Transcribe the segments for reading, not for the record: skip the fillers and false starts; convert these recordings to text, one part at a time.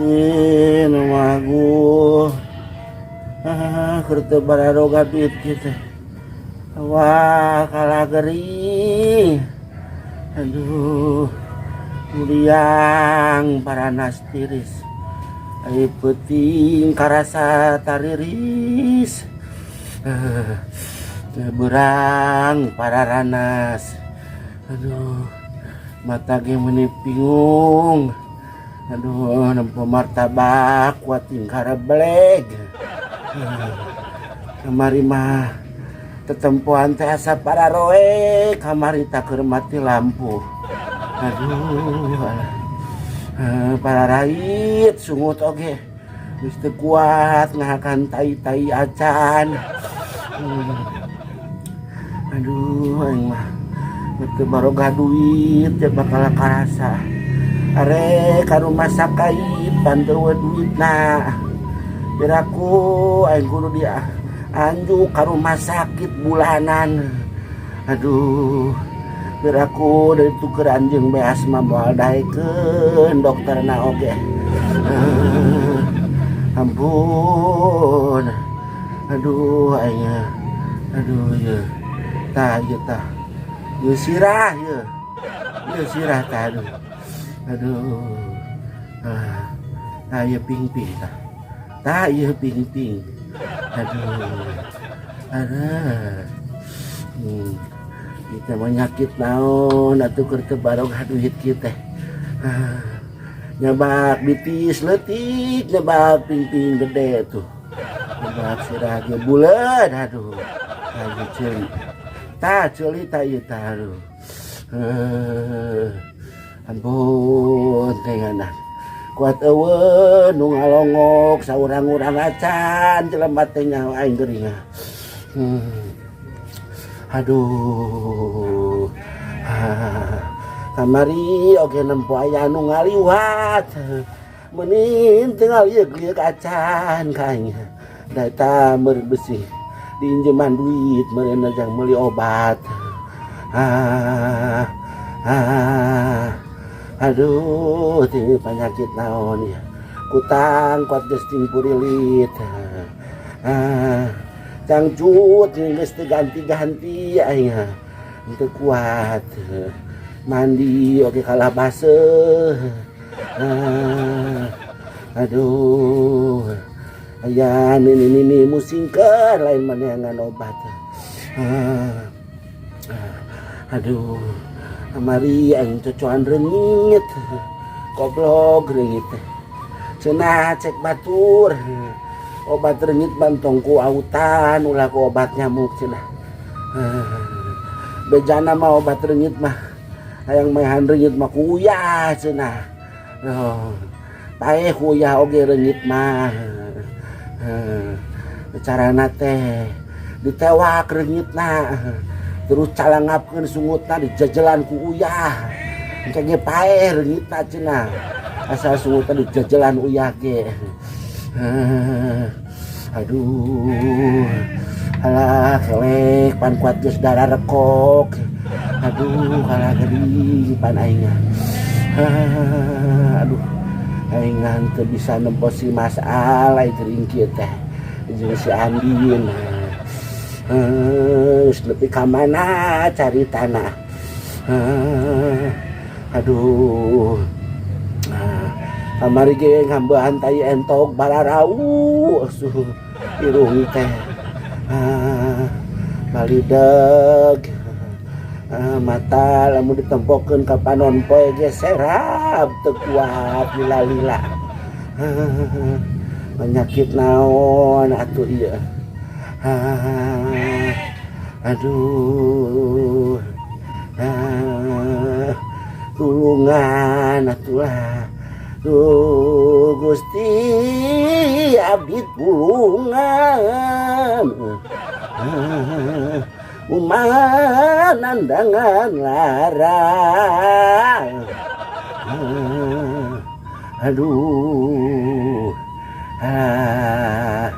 Gusti nu Maha Agung. Ah, keur teu bararoga duit kieu teh. Wah, kalah gering. Aduh. Muriang paranas tiris. Ari peuting karasa tariris. Beurang pararanas. Aduh, mata ge meuni bingung. Aduh, nempo martabak kuat tingkara beleg. Kamari mah tetempoan teh asa pararoe, kamari tak keur mati lampu. Aduh, alah. Pararait sungut oge. Geus teu kuat ngahakan tai-tai acan. Aduh, aing mah teu baroga duit teh bakal karasa. Are ka rumah sakit pan teu duitna. Piraku aing kudu dia anjuk ka rumah sakit bulanan. Aduh, piraku dari tuker anjeung beas mah moal daekeun dokterna oge. Ampun. Aduh, aing. Aduh, ye. Tah, ieu tah. Ieu sirah ieu. Ieu sirah tah, aduh. Aduh. Ah, tah ieu pingping tah. Tah ieu pingping. Aduh. Aduh. Kita penyakit naon atuh keur teu baroga duit kieu teh. Ah. Nyabak bitis leutik, nyabak pingping gede tuh. Nyabak sirah ge buleud, aduh. Tah ieu ceuli. Tah ceuli tah ieu tah, aduh. Ampun teh nganan. Kuat eueuh nu ngalongok saurang-urang acan jelema teh nyaho aing geuring. Aduh. Ah, kamari oge nempo aya anu ngaliwat. Meuni teu ngaliuk-liuk acan ka aing. Da eta meureun besi diinjeman duit meureun jang meuli obat. Ah, ah, aduh, ti penyakit naon ya. Kutang kuat geus ting purilit. Ah, cangcut geus teu ganti-ganti aing. Teu kuat. Mandi oge kalah baseuh. Ah, aduh. Aya nini-nini musingkeun lain maneangan obat. Ah, aduh. Kamari aing cocoan reungit. Goblok reungit teh. Cenah cek batur. Obat reungit bantong ku autan ulah ku obat nyamuk cenah. Bejana mah obat reungit mah hayang maehan reungit mah ku uyah cenah. Oh, paeh ku uyah oge reungit mah. Carana teh ditewak reungitna. Terus calangapkeun sungutna dijejelan ku uyah. Engke ge paeh reungitna cenah. Asal sungutna dijejelan uyah ge. Aduh. Alah kelek pan kuat geus darah rekok. Aduh, kalah gering pan aing. Aduh. Aing teu bisa nempo si Mas Al ai gering kieu teh. Jeung si Andin. Geus nepi ka mana caritana. Aduh. Kamari ge ngambean tai entok bararau asuh irung teh. Ah, balideg. Ah, mata lamun ditempokeun ka panon poe ge serab teu kuat lila-lila. Ah, penyakit naon atuh ieu. Ah, aduh. Ah, tulungan atulah. Duh Gusti abdi tulungan. Ah, kumaha nandangan lara. Ah, aduh. Ah,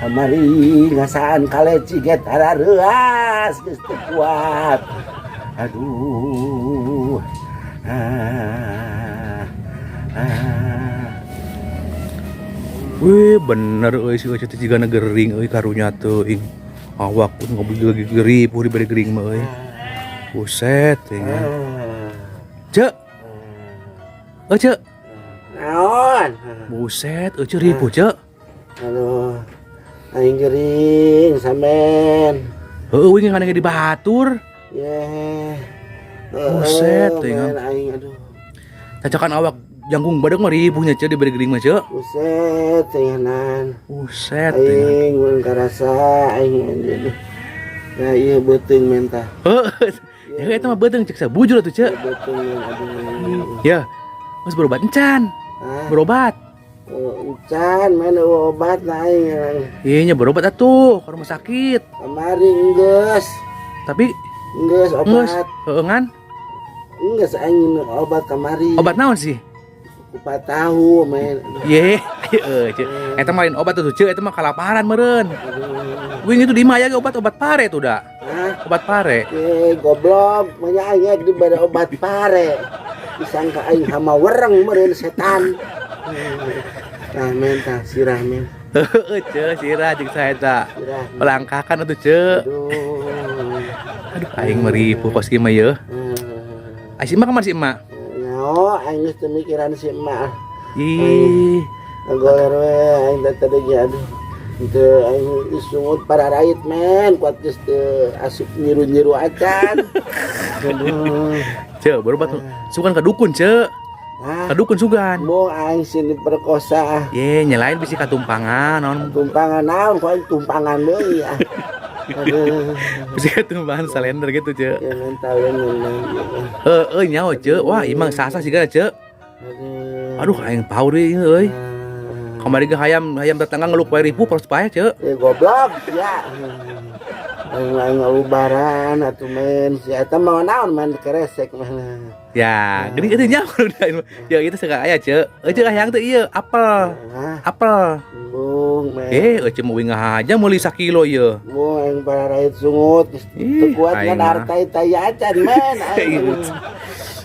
kamari ngasaan kaleci ge tarareuas geus teu kuat. Aduh. Ah. Ah. Wih, bener euy, si Ece teh jigana gering euy, karunya teuing. Awak pun ngobrol lagi geripuh dibere gering mah euy. Buset teuing. Cek. Ece. Naon? Buset, Ece ripuh, Cek. Aduh. Aing gering samen. Heueuh, uing ngadenge di batur. Ye. Buset, Heeh, teuing. men, aing aduh. Cacakan awak jangkung badak mah ripuhnya, Cek, dibere gering mah, Cek. Buset, teuingan. Buset teuing. Aing mun karasa aing aduh. Nah, ieu beuteung men tah. Heueuh. Ya eta mah beuteung cek sabujur atuh, Cek. Beuteung men aduh. Ya. Geus berobat encan. Ah, Berobat. oh, encan men euweuh obat na aing. Iya nya berobat atuh ke rumah sakit. Kamari enggeus. Tapi Enggeus geus obat. heueuh ngan Enggeus aing nginum obat kamari. Obat naon sih? Kupat tahu men. Aduh. Ye, ayo Cek. Eta mah lain obat tuh, Cek, eta mah kalaparan meureun. Aduh. Wing itu di imah aya ge obat-obat pare tuh da. Hah? Obat pare. Eh, goblok, manya aing dibere obat pare. Disangka aing hama wereng meureun setan. Tah men tah sirah men. Heueuh, Cek, sirah jeung saha eta. Sirah. Pelangkakan atuh, Cek. Aduh. Aduh, aing mah ripuh kos kieu mah yeuh. Ai si emak kamana si emak? Nyaho aing geus teu mikiran si emak. Ih, Goler we aing teh tadi ge aduh. Teu aing sungut pararait men, kuat geus teu asup nyiru-nyiru acan. Aduh. Cek, berobat sugan ka dukun, Cek. Hah? Ka dukun sugan. Mau aing sini perkosa. Ye, nyelain bisi katumpangan naon. Tumpangan naon kok aing tumpangan deui ah. Aduh. Bisi katumpangan salender gitu, Cek. Ya mental ya men. Ya, men. Heeh, nyaho, Cek. Wah, imang sasa sigana, Cek. Aduh. Aduh, aing power ieu euy. Ah. Kamari ge hayam hayam tetangga ngeluk wae ripuh paros paeh, Cek. Eh goblok ya. Aing aing ngalubaran atuh men. Si eta mah naon men keresek mah. Ya, gini itu nyaho udah. Ya itu segala aya, Cek. Euy, Cek, hayang teh ieu apel. Hah? Apel. Bung men. Eh, euy mah uing aja meuli sakilo ieu. Bung aing pararait sungut geus teu Ih, kuat aing ngan mah. harta taya acan men. Aing.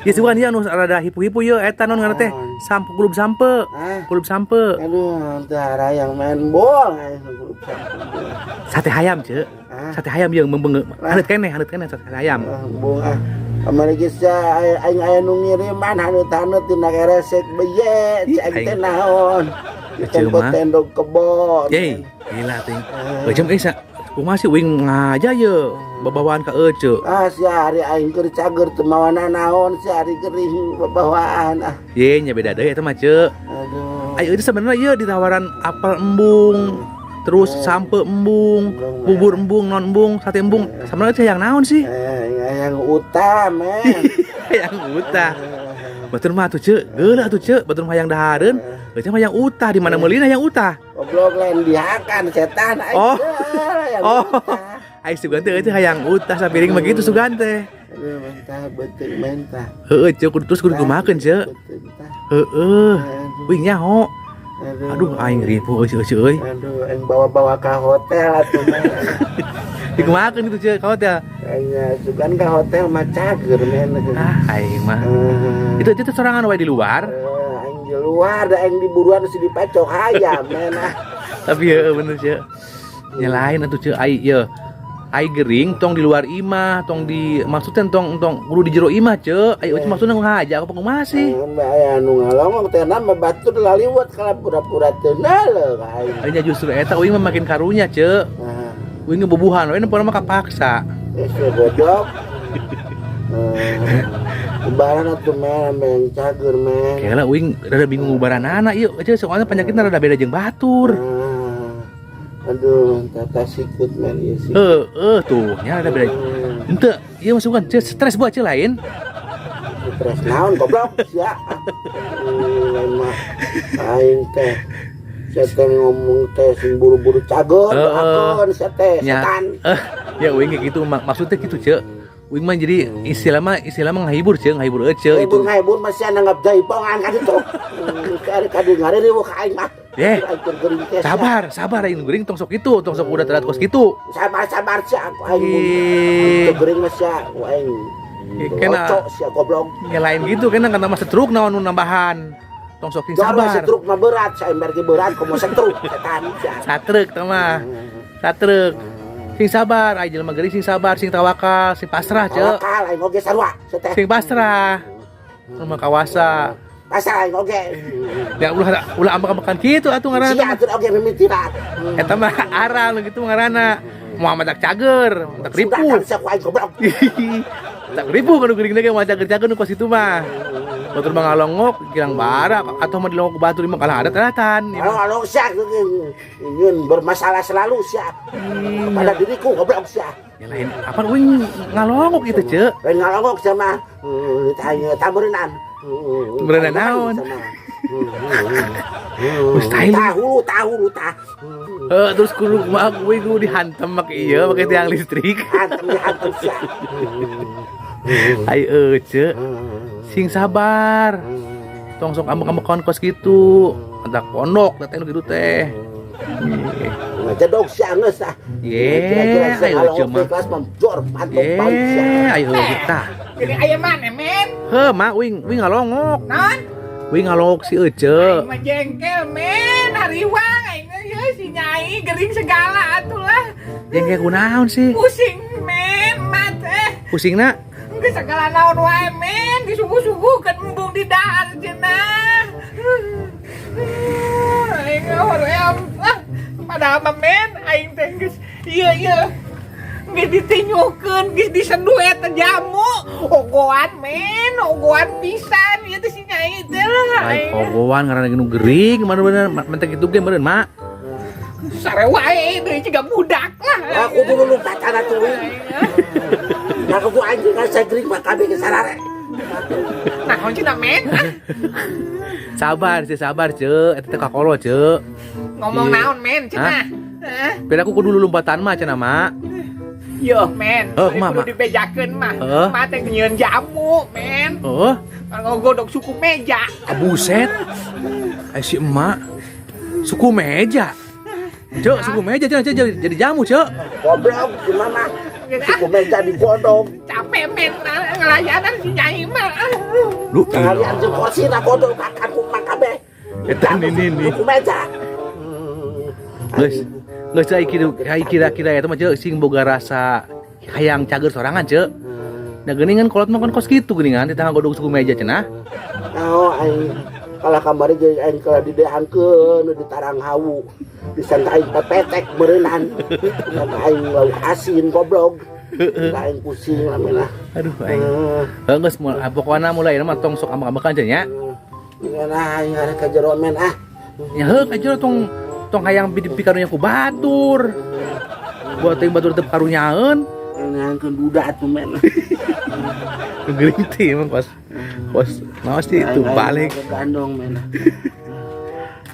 Ya sugan ieu anu rada hipu-hipu ieu eta naon ngaranna teh? Naon? Sampo kulub sampe. Hah? Kulub sampe. Aduh, teu harayang men buang aing kulub sampe. Sate hayam, Cek. Hah? Sate hayam ieu meunbeung haneut keneh sate hayam. Ah, bung ah. Kamari geus aing aya nu ngiriman haneut-haneut dina keresek beye, Ih, cek aing teh aing. naon. Di Kecil tempat mah. tendok kebon. Yey, gila ting. Euy, euy sa kumaha sih uing ngaja ye babawaan ka Ece. Ah, si hari aing keur cager teu mawana naon, si hari gering babawaan ah. Ye, nya beda deui eta mah, Cek. Aduh. Ayo itu sebenarnya ieu ditawaran apel embung, terus sampe embung, Embung, bubur embung, non embung, sate embung. Sebenarnya itu yang naon sih? Eh, yang utah men. Yang utah. Batur mah tuh, Cek, geula tuh, Cek, batur mah yang dahareun. Euy mah yang utah di mana meulina yang utah. Goblok lain dihakan setan aing. Oh. Geula, yang Oh. utah. Ai sugan teh euy hayang utah sapiring mah gitu sugan teh. Aduh, mentah beuteung mentah. Heueuh, Cek, kudu terus kudu kumahakeun, Cek. Beuteung tah. Heueuh. Aduh. Wih nyaho. Aduh. Aduh aing ripuh euy euy euy. Aduh, aing bawa-bawa ke hotel atuh men. Dikumahakeun gitu, Cek, ka hotel. Aing sugan ke hotel mah cager men. Ah, aing mah. Eh. Itu sorangan wae di luar. Eh, aing di luar da aing di buruan si dipacok hayam men ah. Tapi ya bener, Cek. Nyelain atuh, Cek, ai ye. Ai gering tong di luar imah, tong di maksudnya tong tong kudu di jero imah, Cek. Ai euy maksudna ngaja apa kumaha sih? Aing mah aya anu ngalongok teh nama batur laliwat kala pura-pura teu naleuh ka aing. Nya justru eta uing mah makin karunya, Cek. Nah, Uing ge bubuhan we nempo mah kapaksa. geus we goblok. Eh, ubaran atuh men, ame yang cager men. Kela uing rada bingung ubaranana ieu, Cek, soalnya penyakitna rada beda jeung batur. Ah, aduh, tata sikut men ieu sikut. Heeh, tuh nya rada beda. Hmm, Henteu, ieu masukan Cek stres buat Cek lain. Stres naon goblok sia. Lain mah aing teh sia teh ngomong teh sing buru-buru cager, Heeh. doakeun sia teh Nya. setan. Eh, ya uing kayak gitu maksudnya gitu, Cek. Uing mah jadi istilah mah ngahibur, Cek, ngahibur Ece itu. Ngahibur ngahibur masih nanggap jaipongan ka ditu. Kari kadu ngaririweuh ka aing mah. Eh, Aing keur gering teh sia. sabar, sabar aing gering tong sok itu, tong sok udah telat kos gitu. Sabar sabar sia aku aing mun Ih. teu gering mah sia aku aing. Eh, kena. Locok sia goblok. Nyelain gitu kena kena mah stroke naon nu nambahan. Tong sok sing Jor sabar. Setruk mah berat, saember ge berat komo setruk setan sia. Satrek tah mah. Satrek. Sing sabar, ai jelema gering sing sabar, sing tawakal, sing pasrah, Cek. Tawakal aing oge sarua teh. Sing pasrah. Sama kawasa. Pasrah aing oge. Ya ulah ulah ambek-ambekan kitu atuh ngaranna. Sia atuh oge mimitiran. Eta mah arang nu kitu ngaranna. Muhammad tak cager, tak Sudah ripuh. kan sia ku aing goblok. Tak ripuh kan geuring ge mah cager-cager nu kos itu mah. Batur mah ngalongok girang bara atau mah dilongok ku batur mah kalah adat adatan. Kalau kalau sia ingin bermasalah selalu sia kepada diriku goblok sia. Ya lain apa uing ngalongok itu, Cek. Lain ngalongok sama aing tamurenan. Meureunan naon? Mustahil. Tahu tahu tah. Heeh, terus kudu kumaha kuwi kudu dihantem make ieu make tiang listrik. Hantem dihantem sia. Ai euceu, sing sabar. Tong sok ambek-ambekan kos kitu. Entak pondok teh nu kitu teh. Ih. Ngejedog sia geus ah. Ye, Kira-kira sia ayo ngalongok mah. di kelas mah jor pantok balik sia. Ye, ayo tah. Jadi aya mana, men? Heuh, mah uing uing ngalongok. Non? Uing ngalongok si Ece. Aing mah jengkel, men. Hariwang aing mah ieu si Nyai gering segala atuh lah. Jengkel kunaon sih? Pusing, men, mat eh. Pusingna? Geus segala naon wae, men. Disuguh-suguhkeun embung di dahar cenah. Aing hoream ah. Padahal mah men, aing teh geus ieu ieu geus ditinyukeun, geus diseduh eta jamu. Ogoan, men, ogoan pisan ieu teh si Nyai teh lah. Lain Aing. ogoan ngaranna nu gering mana bener mentek itu ge meureun mak. Sare wae deui jiga budak lah. Aku dulu lompatan atuh uing. Nah, aku anjing kan saya gering mah kabeh ge sarare. Nah, cenah men? Ah, Sabar sih, sabar, Cek. Eta teh kakolo, Cek. Ngomong Iya. naon men cenah? Hah? Beda aku kudu lompatan mah cenah mak. Yo men, Eh, kumaha, kudu Mak? dibejakeun mah. Heuh. Mah teh nyieun jamu, men. Oh, Ngogodok suku meja. ah, buset. Eh si emak. Suku meja. Cek, suku meja cenah, Cek, jadi jamu, Cek. Goblok si mama. Suku meja digodok. Capek men ngelayanan si Nyai mah. Lu Kalian jeung kursi na godok makan ku kabeh. Eta ini nih. Suku meja. Geus, geus ai kitu ai kira-kira eta mah Cek sing boga rasa hayang cager sorangan, Cek. Nah geuningan kolot mah kan kos kitu geuningan di tengah godog suku meja cenah. Oh, aing kalah kamari jeung aing kalah dideangkeun di tarang hawu. Disangka aing pepetek beureunan. Disangka aing lauk asin goblok. Disangka aing pusing lamena. Aduh aing. Heuh geus pokona mulai mah tong sok ambek-ambekan cenah nya. Nah, aing arek ka jero men ah. Ya heuh ka jero tong tong hayang dipikarunya ku batur. Buat teuing batur teu karunyaeun. Ngangkeun duda atuh men. Geuring teh emang kos kos naon sih itu balik. Gandong men.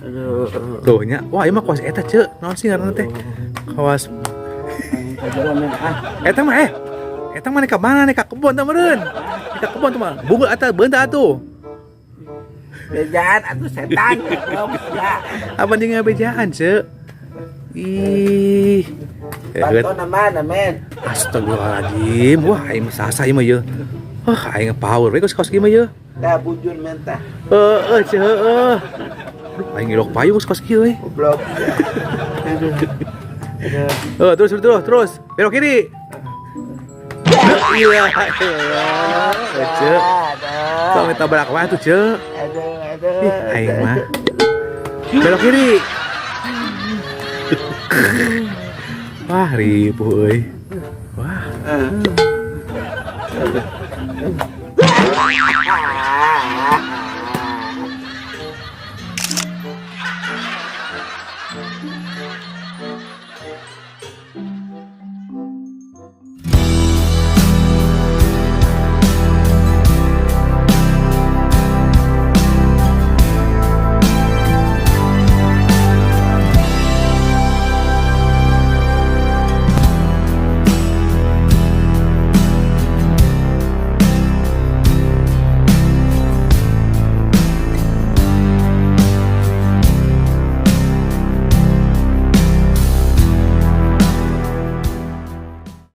Aduh. Tuh nya, wah ieu mah kos eta Cek. Naon sih ngaranna teh? Kawas Aing ka jero men ah. eta mah eh. Eta mah ka mana nih ka kebon tah meureun. Ka kebon tuh mah. Bunga eta beunta atuh. Bejaan atuh setan. Goblok ya. Apa jeung ngabejaan, Cek? Ih. Eh, Pantona mana men? Astagfirullahaladzim. Wah, aing mah sasa ieu mah ye. Wah, aing power we kos kaos kieu mah ye. Dah bujur men tah. Heeh, Cek, heeh. Aduh, aing ngilok payung kos kaos kieu we. Goblok. Aduh. Aduh. Eh, terus terus terus. Belok kiri. Iya, iya. Cek. Aduh. Tong tabrak wae tuh, Cek. Aduh, aduh. Ih, aing mah. Belok kiri. Wah, ribu euy. Wah, Ah.